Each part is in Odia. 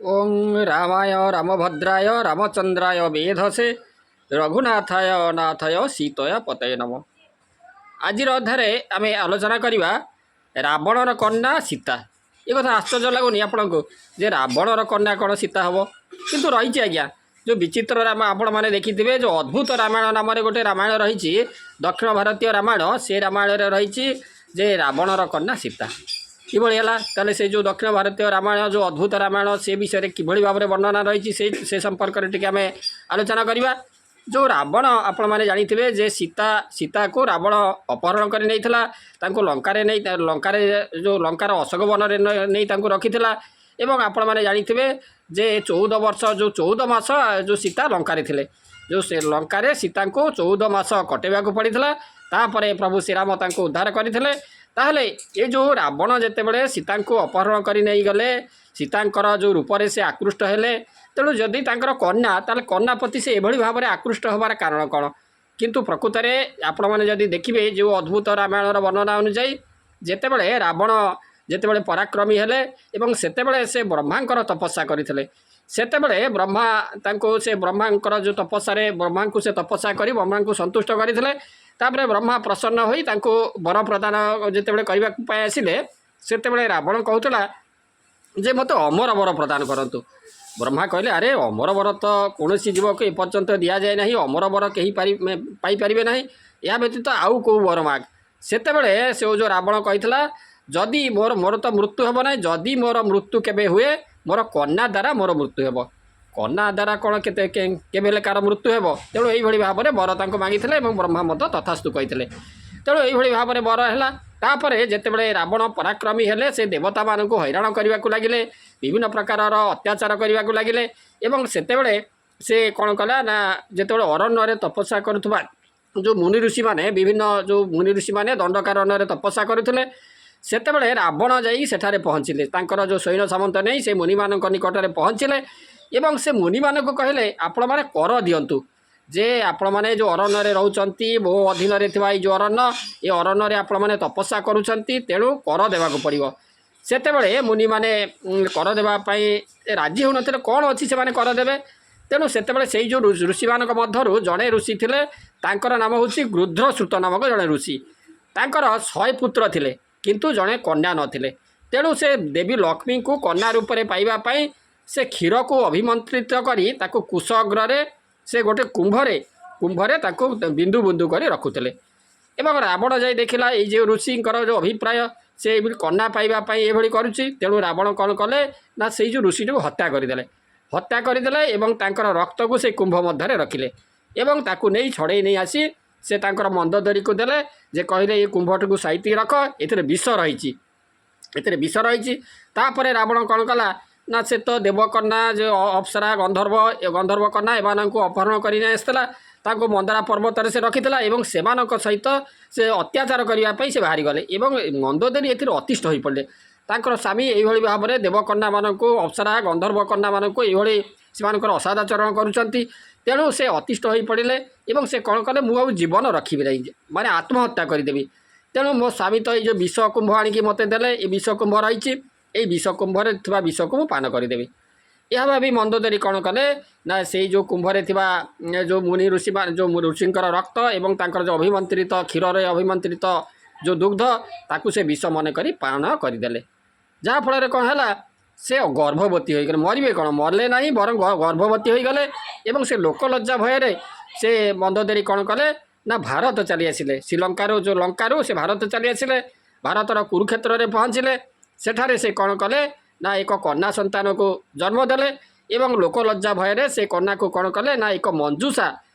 ଓଁ ରାମାୟ ରାମଭଦ୍ରାୟ ରାମଚନ୍ଦ୍ରାୟ ବେଧସେ ରଘୁନାଥାୟ ନାଥାୟ ସୀତୟା ପତୟେ ନମ। ଆଜିର ଅଧ୍ୟାୟରେ ଆମେ ଆଲୋଚନା କରିବା ରାବଣର କନ୍ୟା ସୀତା। ଏ କଥା ଆଶ୍ଚର୍ଯ୍ୟ ଲାଗୁନି ଆପଣଙ୍କୁ ଯେ ରାବଣର କନ୍ୟା କ'ଣ ସୀତା ହେବ? କିନ୍ତୁ ରହିଛି ଆଜ୍ଞା, ଯେଉଁ ବିଚିତ୍ର ରାମ ଆପଣମାନେ ଦେଖିଥିବେ, ଯେଉଁ ଅଦ୍ଭୁତ ରାମାୟଣ ନାମରେ ଗୋଟେ ରାମାୟଣ ରହିଛି, ଦକ୍ଷିଣ ଭାରତୀୟ ରାମାୟଣ। ସେ ରାମାୟଣରେ ରହିଛି ଯେ ରାବଣର କନ୍ୟା ସୀତା। କିଭଳି ହେଲା ତାହେଲେ? ସେ ଯେଉଁ ଦକ୍ଷିଣ ଭାରତୀୟ ରାମାୟଣ, ଯେଉଁ ଅଦ୍ଭୁତ ରାମାୟଣ, ସେ ବିଷୟରେ କିଭଳି ଭାବରେ ବର୍ଣ୍ଣନା ରହିଛି, ସେ ସମ୍ପର୍କରେ ଟିକେ ଆମେ ଆଲୋଚନା କରିବା। ଯେଉଁ ରାବଣ, ଆପଣମାନେ ଜାଣିଥିବେ ଯେ ସୀତାକୁ ରାବଣ ଅପହରଣ କରି ନେଇଥିଲା। ତାଙ୍କୁ ଲଙ୍କାରେ ନେଇ, ଲଙ୍କାରେ ଯେଉଁ ଲଙ୍କାର ଅଶୋକ ବନରେ ନେଇ ତାଙ୍କୁ ରଖିଥିଲା। ଏବଂ ଆପଣମାନେ ଜାଣିଥିବେ ଯେ 14 ବର୍ଷ, ଯେଉଁ 14 ମାସ ଯେଉଁ ସୀତା ଲଙ୍କାରେ ଥିଲେ, ଯେଉଁ ସେ ଲଙ୍କାରେ ସୀତାଙ୍କୁ 14 ମାସ କଟେଇବାକୁ ପଡ଼ିଥିଲା। ତାପରେ ପ୍ରଭୁ ଶ୍ରୀରାମ ତାଙ୍କୁ ଉଦ୍ଧାର କରିଥିଲେ। ତାହେଲେ ଏ ଯେଉଁ ରାବଣ ଯେତେବେଳେ ସୀତାଙ୍କୁ ଅପହରଣ କରି ନେଇଗଲେ, ସୀତାଙ୍କର ଯେଉଁ ରୂପରେ ସେ ଆକୃଷ୍ଟ ହେଲେ, ତେଣୁ ଯଦି ତାଙ୍କର କନ୍ୟା, ତାହେଲେ କନ୍ୟା ପ୍ରତି ସେ ଏଭଳି ଭାବରେ ଆକୃଷ୍ଟ ହେବାର କାରଣ କ'ଣ? କିନ୍ତୁ ପ୍ରକୃତରେ ଆପଣମାନେ ଯଦି ଦେଖିବେ, ଯେଉଁ ଅଦ୍ଭୁତ ରାମାୟଣର ବର୍ଣ୍ଣନା ଅନୁଯାୟୀ, ଯେତେବେଳେ ରାବଣ ଯେତେବେଳେ ପରାକ୍ରମୀ ହେଲେ ଏବଂ ସେତେବେଳେ ସେ ବ୍ରହ୍ମାଙ୍କର ତପସ୍ୟା କରିଥିଲେ, ସେତେବେଳେ ବ୍ରହ୍ମା ତାଙ୍କୁ, ସେ ବ୍ରହ୍ମାଙ୍କର ଯେଉଁ ତପସ୍ୟାରେ ବ୍ରହ୍ମାଙ୍କୁ ସେ ତପସ୍ୟା କରି ବ୍ରହ୍ମାଙ୍କୁ ସନ୍ତୁଷ୍ଟ କରିଥିଲେ। ତାପରେ ବ୍ରହ୍ମା ପ୍ରସନ୍ନ ହୋଇ ତାଙ୍କୁ ବର ପ୍ରଦାନ ଯେତେବେଳେ କରିବାକୁ ପାଇଁ ଆସିଲେ, ସେତେବେଳେ ରାବଣ କହୁଥିଲା ଯେ ମୋତେ ଅମର ବର ପ୍ରଦାନ କରନ୍ତୁ। ବ୍ରହ୍ମା କହିଲେ, ଆରେ, ଅମର ବର ତ କୌଣସି ଜୀବକୁ ଏପର୍ଯ୍ୟନ୍ତ ଦିଆଯାଏ ନାହିଁ। ଅମର ବର କେହି ପାଇପାରିବେ ନାହିଁ। ଏହା ବ୍ୟତୀତ ଆଉ କେଉଁ ବର ମାଗ। ସେତେବେଳେ ସେ ଯେଉଁ ରାବଣ କହିଥିଲା, ଯଦି ମୋର ତ ମୃତ୍ୟୁ ହେବ ନାହିଁ, ଯଦି ମୋର ମୃତ୍ୟୁ କେବେ ହୁଏ, ମୋର କନ୍ୟା ଦ୍ୱାରା ମୋର ମୃତ୍ୟୁ ହେବ। କନ୍ୟା ଦ୍ୱାରା କ'ଣ କେବେ ହେଲେ କାହାର ମୃତ୍ୟୁ ହେବ? ତେଣୁ ଏଇଭଳି ଭାବରେ ବର ତାଙ୍କୁ ମାଗିଥିଲେ ଏବଂ ବ୍ରହ୍ମା ମଧ୍ୟ ତଥାସ୍ତୁ କହିଥିଲେ। ତେଣୁ ଏଇଭଳି ଭାବରେ ବର ହେଲା। ତାପରେ ଯେତେବେଳେ ରାବଣ ପରାକ୍ରମୀ ହେଲେ, ସେ ଦେବତାମାନଙ୍କୁ ହଇରାଣ କରିବାକୁ ଲାଗିଲେ, ବିଭିନ୍ନ ପ୍ରକାରର ଅତ୍ୟାଚାର କରିବାକୁ ଲାଗିଲେ। ଏବଂ ସେତେବେଳେ ସେ କ'ଣ କଲା ନା, ଯେତେବେଳେ ଅରଣ୍ୟରେ ତପସ୍ୟା କରୁଥିବା ଯେଉଁ ମୁନି ଋଷିମାନେ, ବିଭିନ୍ନ ଯେଉଁ ମୁନି ଋଷିମାନେ ଦଣ୍ଡକାରଣ୍ୟରେ ତପସ୍ୟା କରୁଥିଲେ, ସେତେବେଳେ ରାବଣ ଯାଇ ସେଠାରେ ପହଞ୍ଚିଲେ। ତାଙ୍କର ଯେଉଁ ସୈନ୍ୟ ସାମନ୍ତ ନେଇ ସେ ମୁନିମାନଙ୍କ ନିକଟରେ ପହଞ୍ଚିଲେ ଏବଂ ସେ ମୁନିମାନଙ୍କୁ କହିଲେ, ଆପଣମାନେ କର ଦିଅନ୍ତୁ ଯେ ଆପଣମାନେ ଯେଉଁ ଅରଣ୍ୟରେ ରହୁଛନ୍ତି, ମୋ ଅଧୀନରେ ଥିବା ଏଇ ଯେଉଁ ଅରଣ୍ୟ, ଏ ଅରଣ୍ୟରେ ଆପଣମାନେ ତପସ୍ୟା କରୁଛନ୍ତି, ତେଣୁ କର ଦେବାକୁ ପଡ଼ିବ। ସେତେବେଳେ ମୁନିମାନେ କର ଦେବା ପାଇଁ ରାଜି ହେଉନଥିଲେ। କ'ଣ ଅଛି ସେମାନେ କର ଦେବେ? ତେଣୁ ସେତେବେଳେ ସେଇ ଯେଉଁ ଋଷିମାନଙ୍କ ମଧ୍ୟରୁ ଜଣେ ଋଷି ଥିଲେ, ତାଙ୍କର ନାମ ହେଉଛି ଗୃଧ୍ରଶ୍ରୁତ ନାମକ ଜଣେ ଋଷି। ତାଙ୍କର 100 ପୁତ୍ର ଥିଲେ, କିନ୍ତୁ ଜଣେ କନ୍ୟା ନଥିଲେ। ତେଣୁ ସେ ଦେବୀ ଲକ୍ଷ୍ମୀଙ୍କୁ କନ୍ୟା ରୂପରେ ପାଇବା ପାଇଁ ସେ କ୍ଷୀରକୁ ଅଭିମନ୍ତ୍ରିତ କରି ତାକୁ କୁଶ ଅଗ୍ରରେ ସେ ଗୋଟେ କୁମ୍ଭରେ ତାକୁ ବିନ୍ଦୁ ବିନ୍ଦୁ କରି ରଖୁଥିଲେ। ଏବଂ ରାବଣ ଯାଇ ଦେଖିଲା, ଏଇ ଯେଉଁ ଋଷିଙ୍କର ଯେଉଁ ଅଭିପ୍ରାୟ, ସେ ଏଇଭଳି କନ୍ୟା ପାଇବା ପାଇଁ ଏଭଳି କରୁଛି। ତେଣୁ ରାବଣ କ'ଣ କଲେ ନା, ସେଇ ଯେଉଁ ଋଷିଟିକୁ ହତ୍ୟା କରିଦେଲେ। ହତ୍ୟା କରିଦେଲେ ଏବଂ ତାଙ୍କର ରକ୍ତକୁ ସେ କୁମ୍ଭ ମଧ୍ୟରେ ରଖିଲେ ଏବଂ ତାକୁ ନେଇ ଛଡ଼େଇ ନେଇ ଆସି ସେ ତାଙ୍କର ମନ୍ଦୋଦରୀକୁ ଦେଲେ ଯେ କହିଲେ, ଏ କୁମ୍ଭଟିକୁ ସାଇତିକି ରଖ, ଏଥିରେ ବିଷ ରହିଛି, ଏଥିରେ ବିଷ ରହିଛି। ତାପରେ ରାବଣ କ'ଣ କଲା ନା, ସେ ତ ଦେବକନ୍ୟା ଯେ ଅପ୍ସରା, ଗନ୍ଧର୍ବ, ଏ ଗନ୍ଧର୍ବ କନ୍ୟା, ଏମାନଙ୍କୁ ଅପହରଣ କରି ନେଇ ଆସିଥିଲା। ତାଙ୍କୁ ମନ୍ଦରା ପର୍ବତରେ ସେ ରଖିଥିଲା ଏବଂ ସେମାନଙ୍କ ସହିତ ସେ ଅତ୍ୟାଚାର କରିବା ପାଇଁ ସେ ବାହାରିଗଲେ। ଏବଂ ମନ୍ଦୋଦରୀ ଏଥିରେ ଅତିଷ୍ଠ ହୋଇପଡ଼ିଲେ। ତାଙ୍କର ସ୍ୱାମୀ ଏଇଭଳି ଭାବରେ ଦେବକନ୍ୟାମାନଙ୍କୁ, ଅପ୍ସରା, ଗନ୍ଧର୍ବ କନ୍ୟାମାନଙ୍କୁ ଏଇଭଳି ସେମାନଙ୍କର ଅସଦାଚରଣ କରୁଛନ୍ତି। ତେଣୁ ସେ ଅତିଷ୍ଠ ହୋଇପଡ଼ିଲେ ଏବଂ ସେ କ'ଣ କଲେ? ମୁଁ ଆଉ ଜୀବନ ରଖିବି ନାହିଁ, ମାନେ ଆତ୍ମହତ୍ୟା କରିଦେବି। ତେଣୁ ମୋ ସ୍ୱାମୀ ତ ଏଇ ଯେଉଁ ବିଷ କୁମ୍ଭ ଆଣିକି ମୋତେ ଦେଲେ, ଏ ବିଷ କୁମ୍ଭ ରହିଛି, ଏଇ ବିଷ କୁମ୍ଭରେ ଥିବା ବିଷକୁ ମୁଁ ପାନ କରିଦେବି। ଏହା ଭାବି ମନ୍ଦୋଦରୀ କ'ଣ କଲେ ନା, ସେଇ ଯେଉଁ କୁମ୍ଭରେ ଥିବା ଯେଉଁ ମୁନି ଋଷି, ଯେଉଁ ଋଷିଙ୍କର ରକ୍ତ ଏବଂ ତାଙ୍କର ଯେଉଁ ଅଭିମନ୍ତ୍ରିତ କ୍ଷୀରରେ ଅଭିମନ୍ତ୍ରିତ ଯେଉଁ ଦୁଗ୍ଧ, ତାକୁ ସେ ବିଷ ମନେ କରି ପାନ କରିଦେଲେ। ଯାହାଫଳରେ କ'ଣ ହେଲା? ସେ ଗର୍ଭବତୀ ହୋଇଗଲେ। ମରିବେ କ'ଣ, ମରିଲେ ନାହିଁ, ବରଂ ଗର୍ଭବତୀ ହୋଇଗଲେ। ଏବଂ ସେ ଲୋକଲଜ୍ଜା ଭୟରେ ସେ ମନ୍ଦୋଦରୀ କ'ଣ କଲେ ନା, ଭାରତ ଚାଲି ଆସିଲେ। ଶ୍ରୀଲଙ୍କାରୁ, ଯେଉଁ ଲଙ୍କାରୁ ସେ ଭାରତ ଚାଲି ଆସିଲେ। ଭାରତର କୁରୁକ୍ଷେତ୍ରରେ ପହଞ୍ଚିଲେ। ସେଠାରେ ସେ କ'ଣ କଲେ ନା, ଏକ କନ୍ୟା ସନ୍ତାନକୁ ଜନ୍ମ ଦେଲେ। ଏବଂ ଲୋକଲଜ୍ଜା ଭୟରେ ସେ କନ୍ୟାକୁ କ'ଣ କଲେ ନା, ଏକ ମଞ୍ଜୁଷା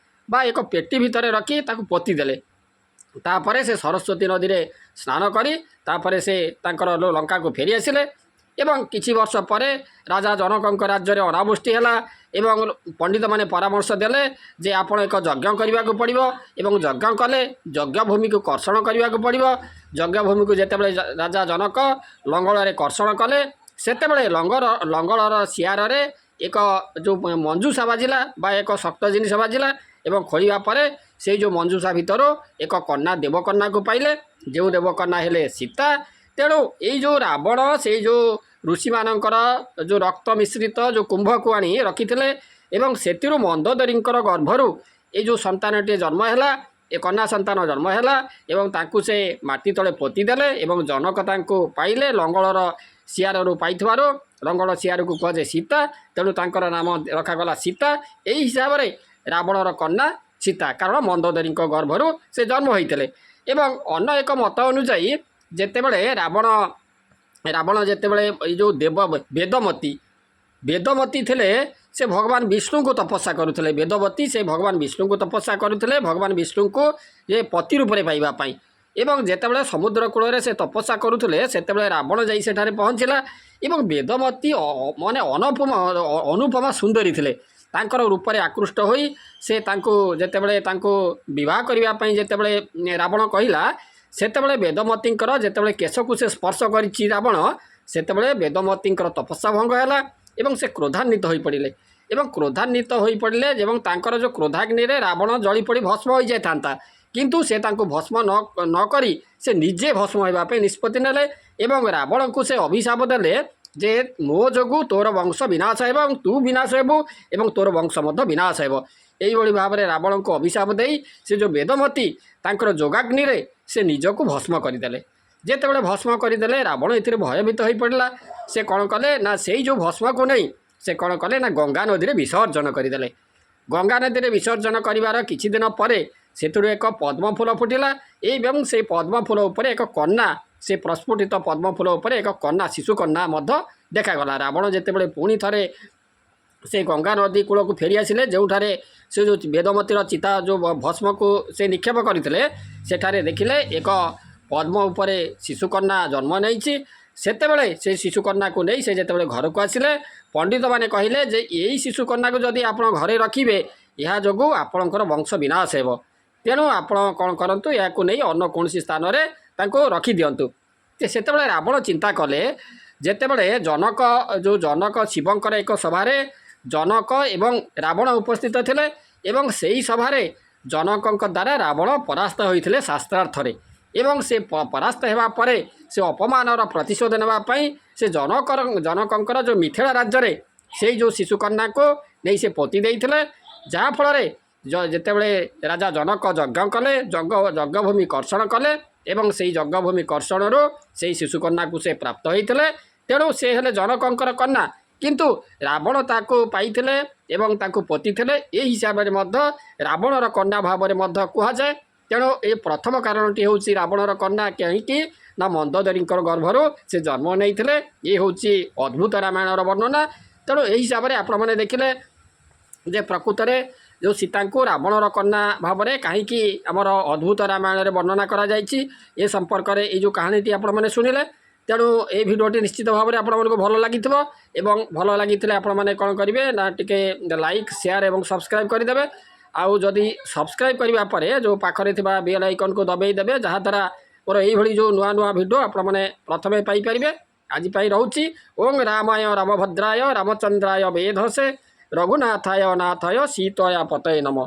ବା ଏକ ପେଟି ଭିତରେ ରଖି ତାକୁ ପୋତି ଦେଲେ। ତାପରେ ସେ ସରସ୍ୱତୀ ନଦୀରେ ସ୍ନାନ କରି ତାପରେ ସେ ତାଙ୍କର ଲଙ୍କାକୁ ଫେରି ଆସିଲେ। ଏବଂ କିଛି ବର୍ଷ ପରେ ରାଜା ଜନକଙ୍କ ରାଜ୍ୟରେ ଅନାବୃଷ୍ଟି ହେଲା ଏବଂ ପଣ୍ଡିତମାନେ ପରାମର୍ଶ ଦେଲେ ଯେ ଆପଣ ଏକ ଯଜ୍ଞ କରିବାକୁ ପଡ଼ିବ ଏବଂ ଯଜ୍ଞ କଲେ ଯଜ୍ଞ ଭୂମିକୁ କର୍ଷଣ କରିବାକୁ ପଡ଼ିବ। ଯଜ୍ଞ ଭୂମିକୁ ଯେତେବେଳେ ରାଜା ଜନକ ଲଙ୍ଗଳରେ କର୍ଷଣ କଲେ, ସେତେବେଳେ ଲଙ୍ଗଳର ଶିଆରରେ ଏକ ଯେଉଁ ମଞ୍ଜୁଷା ବାଜିଲା ବା ଏକ ଶକ୍ତ ଜିନିଷ ବାଜିଲା ଏବଂ ଖୋଳିବା ପରେ ସେଇ ଯେଉଁ ମଞ୍ଜୁଷା ଭିତରୁ ଏକ କନ୍ୟା, ଦେବକନ୍ୟାକୁ ପାଇଲେ, ଯେଉଁ ଦେବକନ୍ୟା ହେଲେ ସୀତା। ତେଣୁ ଏଇ ଯେଉଁ ରାବଣ ସେଇ ଯେଉଁ ଋଷିମାନଙ୍କର ଯେଉଁ ରକ୍ତ ମିଶ୍ରିତ ଯେଉଁ କୁମ୍ଭକୁ ଆଣି ରଖିଥିଲେ ଏବଂ ସେଥିରୁ ମନ୍ଦୋଦରୀଙ୍କର ଗର୍ଭରୁ ଏଇ ଯେଉଁ ସନ୍ତାନଟିଏ ଜନ୍ମ ହେଲା, ଏ କନ୍ୟା ସନ୍ତାନ ଜନ୍ମ ହେଲା ଏବଂ ତାଙ୍କୁ ସେ ମାଟି ତଳେ ପୋତି ଦେଲେ ଏବଂ ଜନକ ତାଙ୍କୁ ପାଇଲେ। ଲଙ୍ଗଳର ଶିଆରରୁ ପାଇଥିବାରୁ ଲଙ୍ଗଳ ଶିଆରକୁ କୁହାଯାଏ ସୀତା, ତେଣୁ ତାଙ୍କର ନାମ ରଖାଗଲା ସୀତା। ଏହି ହିସାବରେ ରାବଣର କନ୍ୟା ସୀତା, କାରଣ ମନ୍ଦୋଦରୀଙ୍କ ଗର୍ଭରୁ ସେ ଜନ୍ମ ହୋଇଥିଲେ। ଏବଂ ଅନ୍ୟ ଏକ ମତ ଅନୁଯାୟୀ ଯେତେବେଳେ ରାବଣ ଯେତେବେଳେ ଏଇ ଯେଉଁ ଦେବ ବେଦମତୀ ଥିଲେ, ସେ ଭଗବାନ ବିଷ୍ଣୁଙ୍କୁ ତପସ୍ୟା କରୁଥିଲେ। ବେଦବତୀ ସେ ଭଗବାନ ବିଷ୍ଣୁଙ୍କୁ ତପସ୍ୟା କରୁଥିଲେ, ଭଗବାନ ବିଷ୍ଣୁଙ୍କୁ ଯେ ପତି ରୂପରେ ପାଇବା ପାଇଁ। ଏବଂ ଯେତେବେଳେ ସମୁଦ୍ର କୂଳରେ ସେ ତପସ୍ୟା କରୁଥିଲେ, ସେତେବେଳେ ରାବଣ ଯାଇ ସେଠାରେ ପହଞ୍ଚିଲା। ଏବଂ ବେଦମତୀ ମାନେ ଅନୁପମା ସୁନ୍ଦରୀ ଥିଲେ। ତାଙ୍କର ରୂପରେ ଆକୃଷ୍ଟ ହୋଇ ସେ ତାଙ୍କୁ ଯେତେବେଳେ ତାଙ୍କୁ ବିବାହ କରିବା ପାଇଁ ଯେତେବେଳେ ରାବଣ କହିଲା, ସେତେବେଳେ ବେଦମତୀଙ୍କର ଯେତେବେଳେ କେଶକୁ ସେ ସ୍ପର୍ଶ କରିଛି ରାବଣ, ସେତେବେଳେ ବେଦମତୀଙ୍କର ତପସ୍ୟା ଭଙ୍ଗ ହେଲା ଏବଂ ସେ କ୍ରୋଧାନ୍ୱିତ ହୋଇପଡ଼ିଲେ। ଏବଂ କ୍ରୋଧାନ୍ୱିତ ହୋଇପଡ଼ିଲେ ଏବଂ ତାଙ୍କର ଯେଉଁ କ୍ରୋଧାଗ୍ନିରେ ରାବଣ ଜଳିପୋଡ଼ି ଭସ୍ମ ହୋଇଯାଇଥାନ୍ତା, କିନ୍ତୁ ସେ ତାଙ୍କୁ ଭସ୍ମ ନ କରି ସେ ନିଜେ ଭସ୍ମ ହେବା ପାଇଁ ନିଷ୍ପତ୍ତି ନେଲେ। ଏବଂ ରାବଣଙ୍କୁ ସେ ଅଭିଶାପ ଦେଲେ ଯେ ମୋ ଯୋଗୁଁ ତୋର ବଂଶ ବିନାଶ ହେବ ଏବଂ ତୁ ବିନାଶ ହେବୁ ଏବଂ ତୋର ବଂଶ ମଧ୍ୟ ବିନାଶ ହେବ। ଏଇଭଳି ଭାବରେ ରାବଣଙ୍କୁ ଅଭିଶାପ ଦେଇ ସେ ଯେଉଁ ବେଦମତୀ ତାଙ୍କର ଯୋଗାଗ୍ନିରେ ସେ ନିଜକୁ ଭସ୍ମ କରିଦେଲେ। ଯେତେବେଳେ ଭସ୍ମ କରିଦେଲେ, ରାବଣ ଏଥିରେ ଭୟଭୀତ ହୋଇପଡ଼ିଲା। ସେ କ'ଣ କଲେ ନା ସେଇ ଯେଉଁ ଭସ୍ମକୁ ନେଇ ସେ କ'ଣ କଲେ ନା ଗଙ୍ଗା ନଦୀରେ ବିସର୍ଜନ କରିଦେଲେ। ଗଙ୍ଗା ନଦୀରେ ବିସର୍ଜନ କରିବାର କିଛି ଦିନ ପରେ ସେଥିରୁ ଏକ ପଦ୍ମ ଫୁଲ ଫୁଟିଲା ଏବଂ ସେଇ ପଦ୍ମ ଫୁଲ ଉପରେ ଏକ କନ୍ୟା, ସେ ପ୍ରସ୍ଫୁଟିତ ପଦ୍ମ ଫୁଲ ଉପରେ ଏକ କନ୍ୟା, ଶିଶୁ କନ୍ୟା ମଧ୍ୟ ଦେଖାଗଲା। ରାବଣ ଯେତେବେଳେ ପୁଣି ଥରେ ସେ ଗଙ୍ଗା ନଦୀ କୂଳକୁ ଫେରି ଆସିଲେ, ଯେଉଁଠାରେ ସେ ଯେଉଁ ବେଦମତୀର ଚିତା ଯେଉଁ ଭସ୍ମକୁ ସେ ନିକ୍ଷେପ କରିଥିଲେ, ସେଠାରେ ଦେଖିଲେ ଏକ ପଦ୍ମ ଉପରେ ଶିଶୁକନ୍ୟା ଜନ୍ମ ନେଇଛି। ସେତେବେଳେ ସେ ଶିଶୁକନ୍ୟାକୁ ନେଇ ସେ ଯେତେବେଳେ ଘରକୁ ଆସିଲେ, ପଣ୍ଡିତମାନେ କହିଲେ ଯେ ଏଇ ଶିଶୁକନ୍ୟାକୁ ଯଦି ଆପଣ ଘରେ ରଖିବେ, ଏହା ଯୋଗୁଁ ଆପଣଙ୍କର ବଂଶ ବିନାଶ ହେବ। ତେଣୁ ଆପଣ କ'ଣ କରନ୍ତୁ, ଏହାକୁ ନେଇ ଅନ୍ୟ କୌଣସି ସ୍ଥାନରେ ତାଙ୍କୁ ରଖିଦିଅନ୍ତୁ। ଯେ ସେତେବେଳେ ରାବଣ ଚିନ୍ତା କଲେ, ଯେତେବେଳେ ଜନକ ଯେଉଁ ଜନକ ଶିବଙ୍କର ଏକ ସଭାରେ ଜନକ ଏବଂ ରାବଣ ଉପସ୍ଥିତ ଥିଲେ ଏବଂ ସେହି ସଭାରେ ଜନକଙ୍କ ଦ୍ୱାରା ରାବଣ ପରାସ୍ତ ହୋଇଥିଲେ ଶାସ୍ତ୍ରାର୍ଥରେ। ଏବଂ ସେ ପରାସ୍ତ ହେବା ପରେ ସେ ଅପମାନର ପ୍ରତିଶୋଧ ନେବା ପାଇଁ ସେ ଜନକଙ୍କର ଯେଉଁ ମିଥିଳା ରାଜ୍ୟରେ ସେଇ ଯେଉଁ ଶିଶୁକନ୍ୟାକୁ ନେଇ ସେ ପୋତି ଦେଇଥିଲେ। ଯାହାଫଳରେ ଯେତେବେଳେ ରାଜା ଜନକ ଯଜ୍ଞ କଲେ, ଯଜ୍ଞଭୂମି କର୍ଷଣ କଲେ ଏବଂ ସେଇ ଯଜ୍ଞଭୂମି କର୍ଷଣରୁ ସେଇ ଶିଶୁକନ୍ୟାକୁ ସେ ପ୍ରାପ୍ତ ହୋଇଥିଲେ। ତେଣୁ ସେ ହେଲେ ଜନକଙ୍କର କନ୍ୟା, କିନ୍ତୁ ରାବଣ ତାକୁ ପାଇଥିଲେ ଏବଂ ତାକୁ ପୋତିଥିଲେ। ଏହି ହିସାବରେ ମଧ୍ୟ ରାବଣର କନ୍ୟା ଭାବରେ ମଧ୍ୟ କୁହାଯାଏ। ତେଣୁ ଏ ପ୍ରଥମ କାରଣଟି ହେଉଛି ରାବଣର କନ୍ୟା କାହିଁକି ନା ମନ୍ଦୋଦରୀଙ୍କର ଗର୍ଭରୁ ସେ ଜନ୍ମ ନେଇଥିଲେ। ଇଏ ହେଉଛି ଅଦ୍ଭୁତ ରାମାୟଣର ବର୍ଣ୍ଣନା। ତେଣୁ ଏହି ହିସାବରେ ଆପଣମାନେ ଦେଖିଲେ ଯେ ପ୍ରକୃତରେ ଯେଉଁ ସୀତାଙ୍କୁ ରାବଣର କନ୍ୟା ଭାବରେ କାହିଁକି ଆମର ଅଦ୍ଭୁତ ରାମାୟଣରେ ବର୍ଣ୍ଣନା କରାଯାଇଛି, ଏ ସମ୍ପର୍କରେ ଏଇ ଯେଉଁ କାହାଣୀଟି ଆପଣମାନେ ଶୁଣିଲେ। ତେଣୁ ଏଇ ଭିଡ଼ିଓଟି ନିଶ୍ଚିତ ଭାବରେ ଆପଣମାନଙ୍କୁ ଭଲ ଲାଗିଥିବ ଏବଂ ଭଲ ଲାଗିଥିଲେ ଆପଣମାନେ କ'ଣ କରିବେ ନା ଟିକେ ଲାଇକ୍, ସେୟାର ଏବଂ ସବସ୍କ୍ରାଇବ୍ କରିଦେବେ। ଆଉ ଯଦି ସବସ୍କ୍ରାଇବ୍ କରିବା ପରେ ଯେଉଁ ପାଖରେ ଥିବା ବେଲ୍ ଆଇକନ୍କୁ ଦବାଇ ଦେବେ, ଯାହାଦ୍ୱାରା ମୋର ଏଇଭଳି ଯେଉଁ ନୂଆ ନୂଆ ଭିଡ଼ିଓ ଆପଣମାନେ ପ୍ରଥମେ ପାଇପାରିବେ। ଆଜି ପାଇଁ ରହୁଛି। ଓଁ ରାମାୟ ରାମଭଦ୍ରାୟ ରାମଚନ୍ଦ୍ରାୟ ବେଧସେ ରଘୁନାଥାୟ ନାଥାୟ ସୀତୟା ପତୟେ ନମଃ।